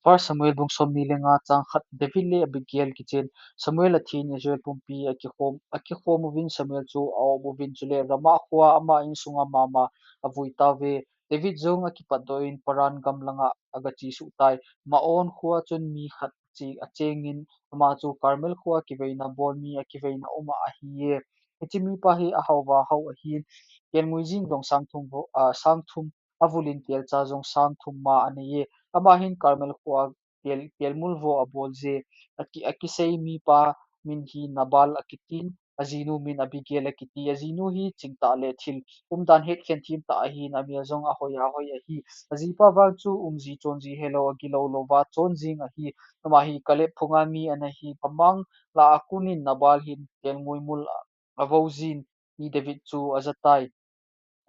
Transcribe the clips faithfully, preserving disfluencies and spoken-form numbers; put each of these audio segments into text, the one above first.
First Samuel bung somni le nga chang khat. David le Abigail kichen. Samuel athi in Israel pumpi akikhom, akikhom uvin Samuel chu a-op uvin chule Ramah khua ama insunga mama avui tauve. David jong akipatdoh in Paran gam langa agache suh tai. Maon khua chun mi khat chi achengin ama chu Carmel khua kiveina bol mi akiveina uma ahiye. Hiche mipa hi ahao va hao ahin, kelngui jing jong sang thum vo, a, sang thum avulin kelcha jong sang thum ma aneiye. Ama hin Carmel khua kel, kelmul vo abol je. Aki, akisei mipa min hi Nabal akitin, ajinu min Abigail akiti. Ajinu hi chingtah le thil umdan hetkhen thim tah ahin, amel jong ahoi ahoi ahi. Ajipa vang chu umji chonji helou, agilou louva chon jing ahi. Ama hi Kaleb phunga mi ana hi, gamang lah a konin Nabal hin kelngui mul a, avou jin, ti David chu ajatai,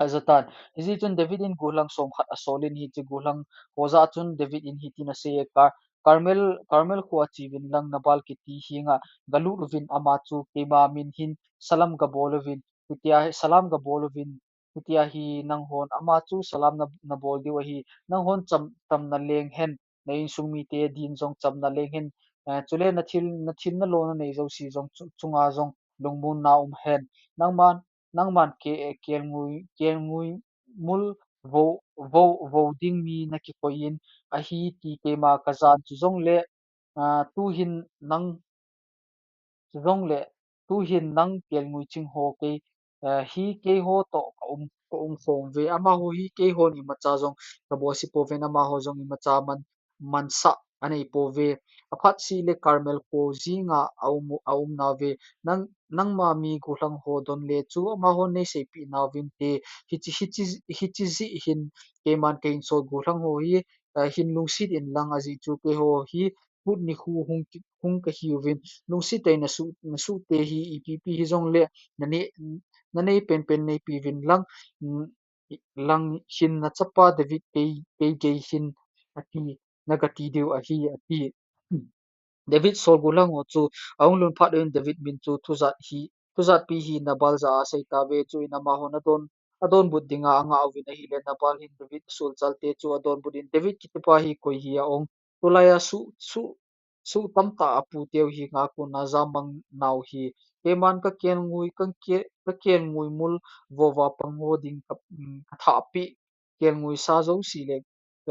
ajatan. Hijeh chun David in gollhang som khat asolin, hiche gollhang ho jah a chun David in hitin aseiye, Kar-, Carmel, Carmel khua cheuvin lang Nabal kiti henga galut uvin, ama chu keima min hin salam gabol uvin, hitia salam gabol uvin, hitia hi nanghon ama chu salam na, nabol diu ahi, nanghon cham, chamna leng hen, na insung mite din jong chamna leng hen, eh, chule nathil, nathil nalo nanei jouse jong chu, chunga jong lungmonna um hen. Nangman, nangman ke, eh, kelngui, kelngui mul vou, vou, vou ding mi nakikoi in, ahi ti keima kajan, chujongle, ah, tuhin nang, chujongle tuhin nang kelngui ching ho kei, eh, hi keiho toh ka um, ka um khom uve. Amaho hi keihon imacha jong kabol sih pouvin, amaho jong imacha man, mansah anei pouve. Aphat seh le Carmel khua jinga aum, aum nauve. Nang, nangma mi gollhang ho don le chu amahon neiseipeh nauvinte. Hiche, hiche, hiche jeh hin keiman ka insol gollhang ho hi, eh, hin lungset in lang, ajeh chu keiho hi kut nikho hung ki, hung kahiuvin. Lungset tah in nasuh, nasuh te hi ipi pi hijongle nanei, nanei penpen neipeuvin lang, mm, lang hin nachapa David kei, kei gei hin ati, nagati diu ahi, ati. David sol gollhang ho chu ahung lhun phat un David min chu thujat hi, thujatpi hi Nabal jah a asei tauve, chuin amahon adon, adonbut dinga angah uvin ahile, Nabal hin David asolchal te chu adonbut in, David kitipa hi koi hi a ong, tulai a suh, suh, suh tamtah a pu teu hi nga kona jammang nau hi, keiman ka kelngui, ka ke, ka kelngui mul vova pang ho ding ka, mm, ka thahpeh, kelngui sa jouse le,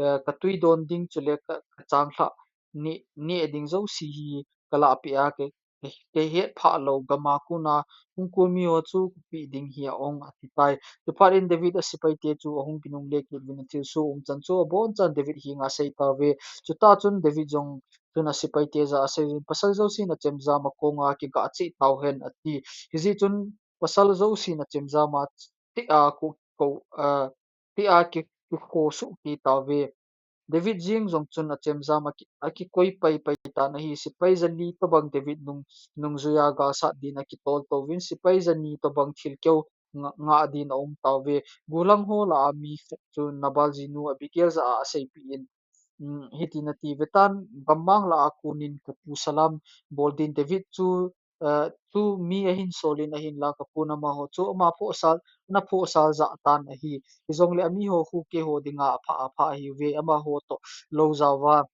eh, ka tui don ding chule ka, ka changlhah neh, neh ding jouse hi ka lahpeh a, kei, kei, kei hetphah lou gam a kona hung kol mi ho chu ka peh ding hi a ong, ati tai. Chuphat in David a sepai te chu ahung kinungle kit uvin, athilsoh umchan chu abonchan David henga asei tauve. Chutah chun David jong chun a sepai te jah a asei uvin, pasal jousen achemjam a konga kigah cheh tauhen, ati. Hijeh chun pasal jousen achemjam a ti a ko, ko, ah, ti a ki, kikhosuh kit tauve. David jeng jong chun achemjam a ki, akikoi paipai tan ahi. Sepai jali tobang David nung, nungjui a galsat din akitol touvin, sepai jani tobang thilkeu nga, ngah din aum tauve. Gollhang ho lah a mi khat chu Nabal jinu Abigail jah a aseipeh in, mm, hitin ati, vetan, gammang lah a konin ka pu salam bol din David chu, eh, chu mi ahin solin ahinla ka pun amaho chu ama phohsal, ana phohsal jah tan ahi. Hijongle amiho khu keiho dinga apha, apha ahiuve, amaho toh lou jaova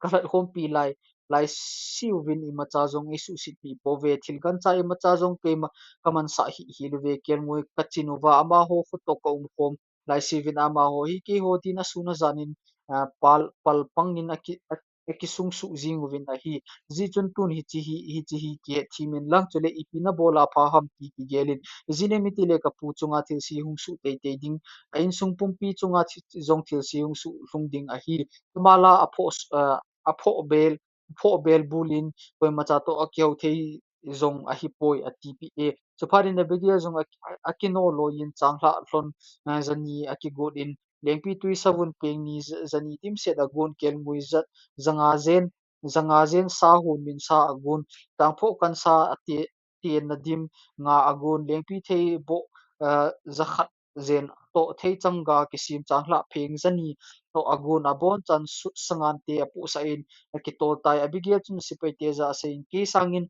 ka lhatkhompi lai, laisih uvin imacha jong eisuhsetpeh pouve, thil gancha imacha jong keima ka mansah hih hih uve, kelngui ka chin uva, amaho khu toh ka umkhom laisih uvin, amaho hi keiho din asun ajan in, ah, pal, pal pangin aki, a, akisungsuh jing uvin ahi. Hijeh chun tun hiche hi, hiche hi kihetthem in lang, chule ipi nabol a pha ham ti kigel in. Ijeh inem itile ka pu chunga thilse hung suh teitei ding, a insung pumpi chunga thi, jong thilse hung suh lhung ding ahi. Tumala aphoh, ah, aphoh bel, aphoh bel bulin koimacha toh akihou thei jong ahipoi, atipeh e. Chuphat in Abigail jong a, a, akinoh loiyin changlhah lhon, ah, jani akigot in, lengpitwi savun peng ni ja, jani dimset agon, kelngui ja, janga jen, janga jen sa hon min sa agon, tangphoh kan sa ate, tenna dim nga agon, lengpithei boh, ah, jakhat jen toh theichang ga kisem changlhah pheng jani toh agon, abonchan sut sangante apohsah in akitol tai. Abigail chun sepai te jah a aseiyin, kei sangin,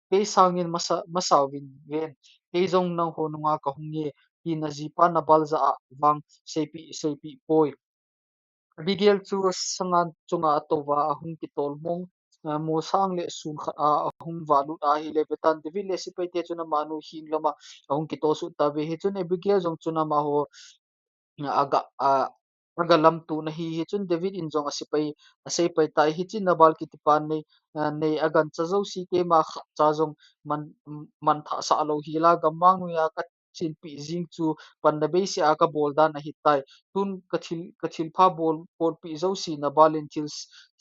kei sangin masa, masa uvin ven, kei jong nangho nunga kahung e, tin ajipa Nabal jah a vang seipeh, seipeh poi. Abigail chu sangan chunga atouva ahung kitol mong, a, mosang le sun khat a ahung valut ahile, vetan David le sepaite chun amanu hing lama ahung kitol sut tauve. Hichun Abigail jong chun amaho, a, aga, a, aga lamtona hi, hichun David in jong asepai, asepai tai, hiche Nabal kitipa nei, a, nei agancha jouse keima khatcha jong man, manthah sah lou hila, gammang noiya kachinpi jing chu panna beiseha kabol dan ahitai. Tun kathil, kathilpha bol, bolpi jouse Nabal in thil,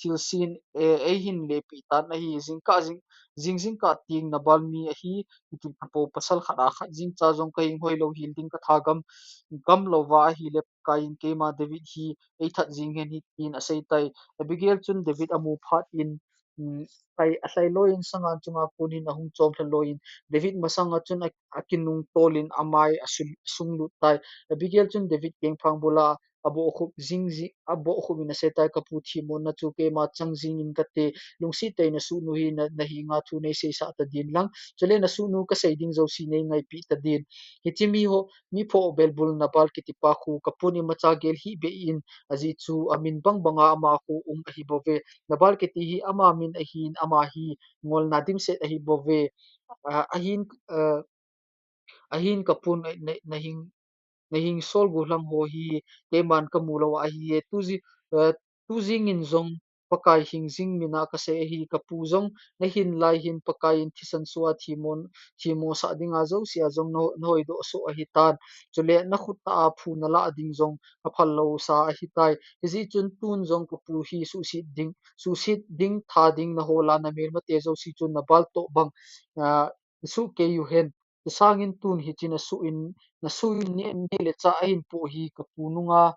thilsen, e, eihin lepeh tan ahi. Jingkah jing, jing jingkah teng Nabal mi ahi, kiti tapou pasal khat a khat jingcha jong kahing hoilou hel ding katha gam, gam louva ahile, Pakai in keima David hi eithat jing hen hitin aseitai. Abigail chun David amu phat in, um, kai alhai loiyin sangan chunga konin ahung chomlha loiyin David masanga chun a, akinung tolin amai asul, asunglut tai. Abigail chun David kengphang bula abohkhup jing ji, abohkhup in aseitai, kapu themmona chu keima chang jingin kate, lungset tah in nasuhnu hi na, nahenga thu neiseisah tadin lang, chule nasuhnu kasei ding jouse neingaipeh tadin. Hiche miho, miphoh belbul Nabal kitipa khu kapun imacha gel hihbeh in, ajeh chu amin bangbanga ama khu um ahibouve. Nabal kiti hi ama min ahin, ama hi ngolna dimset ahibouve. A, ahin, a, ahin kapun, na, nahing, nahing sol gollhang ho hi keiman kamu lou ahi, tu ji, a, tujingin jong Pakai hingjing mina kasei ahi, kapu jong nahin lai hin Pakai in thisan soh a themmo, themmosah dinga jousea jong na, nahoidoh soh ahitan. Chule nakhut tah a phu nalah ding jong aphal lousa ahitai. Hijeh chun tun jong kapu hi suhset ding, suhset ding, tha ding nahola namelmate jouse chu Nabal toh bang, a, suhkei uhen. Chusangin tun hiche nasuh in, nasuh in neh, neh le chah ahin poh hi kapu nunga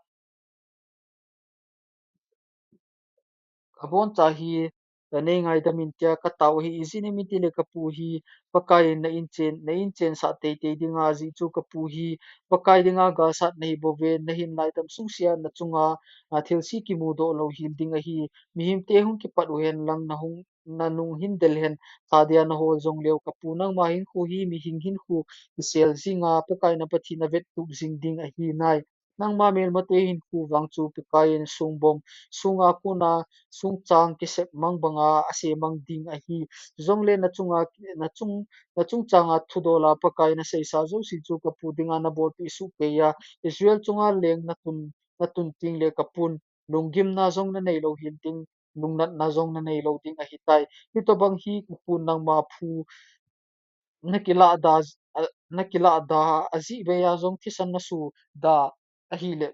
aboncha hi, a, neingaidam in tia katao ahi, ijeh inem itile kapu hi Pakai in na inchen, na inchensah teitei dinga, ajeh chu kapu hi Pakai dinga galsat nahibouve, nahin laidam sungsea nachunga, a, thilse kimudoh lou hel ding ahi. Mihemte hung kipat uhen lang nahung, nanung hin del hen, tha dia nahol jongleu kapu nangma hinkho hi mihing hinkho kisel jinga Pakai na Pathen avettup jing ding ahi nai. Nangma melmate hinkho vang chu Pakai in songbom, songa kona songchang kisep mang banga asemang ding ahi. Chujongle nachunga, nachung, nachungchanga thudola Pakai in aseisa jouse chu kapu dinga nabolpeh sohkeiya, Israel chunga leng natun, natun tengle kapun lunggimna jong nanei lou hel ding, lungnatna jong nanei lou ding ahitai. Hitobang hi kapun nangma phu nakilah da, a, nakilah da, ajeh beiya jong thisan naso da ahile,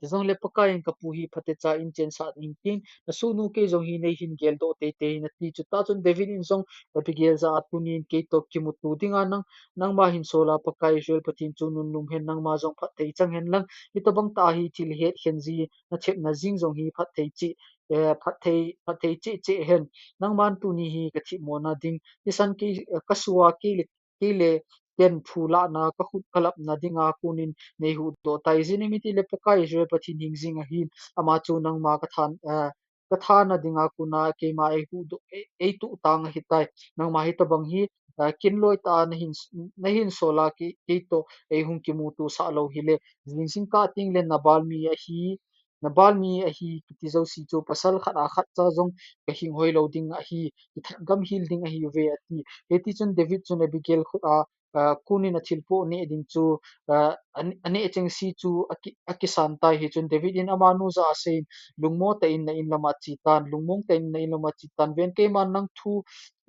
chujongle Pakai in kapu hi phatecha inchensah intin, nasohnu kei jong hi neihin geldoh teitei in ati. Chutah chun David in jong Abigail jah a, tunin keitoh kimuto dinga nang, nangma hinsola Pakai Israel Pathen chu nunnom hen, nangma jong phatthei chang hen lang, hitobang tah a hi thil hetkhen ji, nathepna jing jong hi phatthei cheh, eh, phatthei, phatthei cheh cheh hen. Nangman tuni hi kathemmona ding, thisan kei, eh, kasoh a keile, keile ken phu lahna, kakhut kalapna dinga konin neihuhdoh tai. Ijeh inem itile Pakai Israel Pathen hingjing ahin, ama chu nangma kathan, eh, kathana dinga kona keima eihuhdoh, ei, eitoh tang ahitai. Nangma hitobang hi, eh, kinloi tah a nahin, nahinsola kei, keitoh eihung kimutosah lou hile, jing jingkah tengle Nabal mi ahi, Nabal mi ahi kiti jouse chu pasal khat a khatcha jong kahing hoilou ding ahi, kithat gam hel ding ahiuve ati. Hitichun David chun Abigail khut a, a, konin athilpoh neh ding chu, a, an-, aneh chengse chu aki, akisan tai. Hichun David in amanu jah a aseiyin, lungmo tah in na in lama chetan, lungmong tah in na in lama chetan, ven keiman nang thu,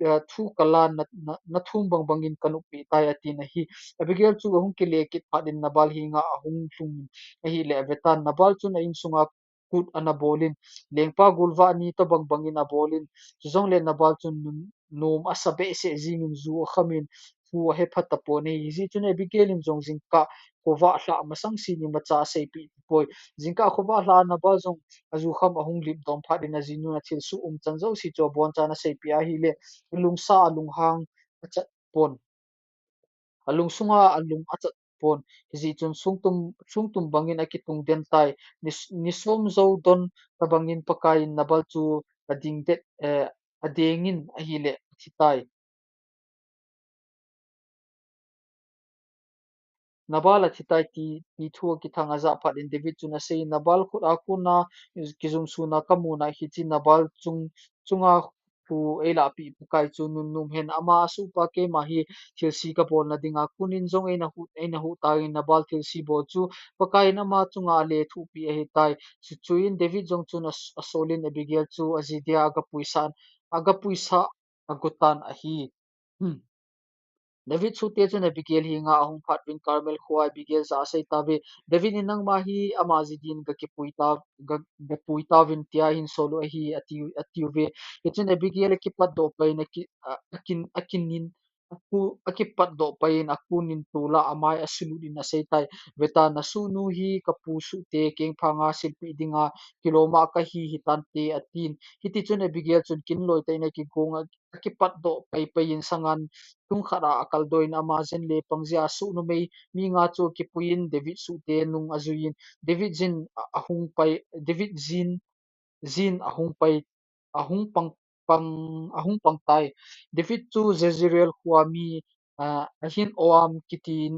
a, thu kalan na, na, nathum bangbangin kanoppi tai atin ahi. Abigail chu ahung kile kit phat in Nabal henga ahung lhungin ahile, avetan Nabal chun a insunga kut anabolin, lengpa golvah ni tobang bangin abolin, chujongle Nabal chun nun, nom asa behseh jengin ju akhamin, phu ahepha tapon ahi. Hijeh chun Abigail in jong jingkah khovah lhah masang sen imacha aseipeh tapoi. Jingkah khovah lhah a Nabal jong ajukham ahung lipdom phat in ajinun athilsoh umchan jouse chu abonchan aseipeh ahile, alungsa alunghang achat pon, alungsunga alung achat pon. Hijeh chun songtum, songtum bangin akitungden tai. Ni, ni som jou don tobangin Pakai in Nabal chu adingdet, eh, adengin ahile athitai. Nabal athi tai ti, ti thu akithang ajah phat in David chun asei, Nabal khut a kona kijumsuna kamu na hiche Nabal chung, chunga thu eilahpeh Pakai chu nunnom hen, ama asuhpa keima hi thilse kabolna dinga konin jong eina hu, eina hu tan Nabal thilse bol chu Pakai in ama chunga alethuhpeh ahitai. Chu, chuin David jong chun a, asolin Abigail chu aji dia agapuisah, agapuisah agotan ahi. Hmm. David suhte chun Abigail henga ahung phat uvin Carmel khoa Abigail jah a asei tauve, David in nangma hi ama ji din gakipui ta, ga, gapui tauvin tia hinsol u ahi, ati, atiuve. Hichun Abigail akipatdoh pai in aki, a, akin, akinin, aku, akipatdoh pai in akonin tolah amai asulut in asei tai. Veta, nasuhnu hi kapu suhte kengphanga silpeh dinga kilom a kahi hitante, atin. Hitichun Abigail chun kinloi tah in akigong a, akipatdoh pai pai in sangan tung khat a akaldoh in ama jin le pang jeh a suh numei mi nga chu akipuiyin David suhte nung ajuiyin David jin a, ahung pai, David jin, jin ahung pai, ahung pang, pang, ahung pang tai. David chu Jezreel khoa mi, a, Ahinoam kiti,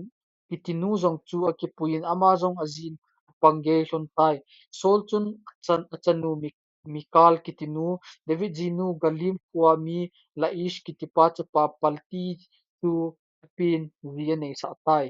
kitinu jong chu akipuiyin ama jong ajin apang gei lhon tai. Saul chun achan, achanu Mi, Mikal kitinu, David jinu Galim khoa mi Laish kitipa chapa Palti chu apen ji aneisah tai.